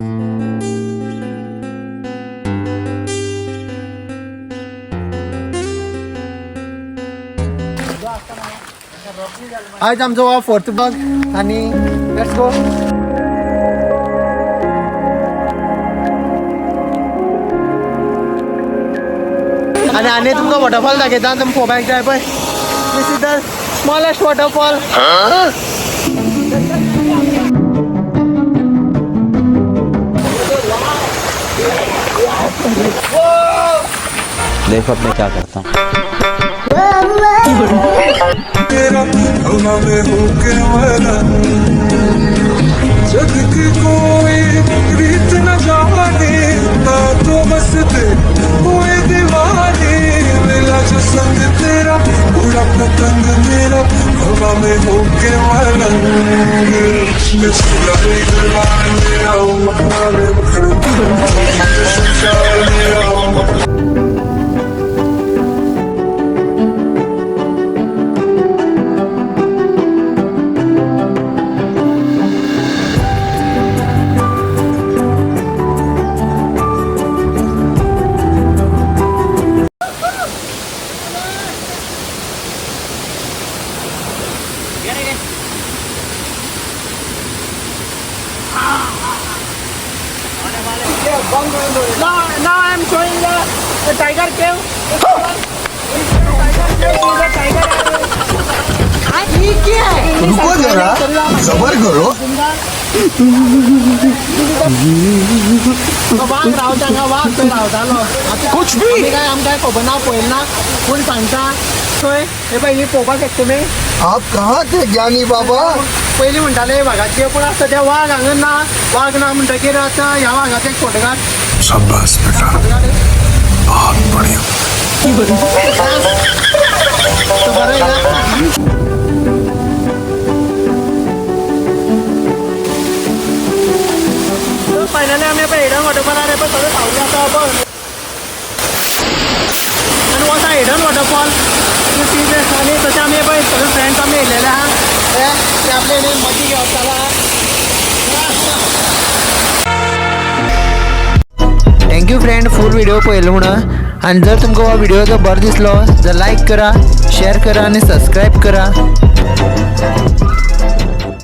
आज आमचो हो फोर्थ ब्लॉग आनी let's go. आनी आनी तुमकां वॉटरफॉल दाखयता, तुमी पळोवपाक जाय पळय. This is the smallest waterfall. देखो अब मैं क्या करता हूँ। तेरा हवा में होके जग की कोई रीत न जाने, ना तो बस ते हुए दीवाने। मिला जो संग तेरा, उड़ा पतंग मेरा, हवा में होके मलंग। मेरा संसार मेरा। Now I am showing the tiger cave. Tiger cave is a tiger. रुको जरा, सबर करो। वाग रावता हांगा, वाग थंय रावतालो. कुछ भी? आमी काय आमकां खबर ना, पळयलें ना, पूण सांगता थंय हे पळय, ही पळोवपाक शकता तुमी. आप कहाँ थे ज्ञानी बाबा? पयलीं म्हणटाले वागाचे, पूण आतां सद्या वाग हांगा ना, वाग ना म्हणटकीर आतां ह्या वागाचे एक फोटो काड. शाबाश बेटा, बहुत बढ़िया। तो बरं आहे ना? फायनली आमी पळय हिडन वॉटरफॉलार पळय सगळें सावली आसा पळय. आनी वता हिडन वॉटरफॉल आनी तशें आमी पळय सगळे फ्रेंड्स आमी येयलेले आहा, ते आपले मदीं घेवप जाला. Thank you friend, full video पळयलो म्हणून. आनी जर तुमकां हो व्हिडिओ जर बरो दिसलो जर लायक करा, शेअर करा आनी सबस्क्रायब करा.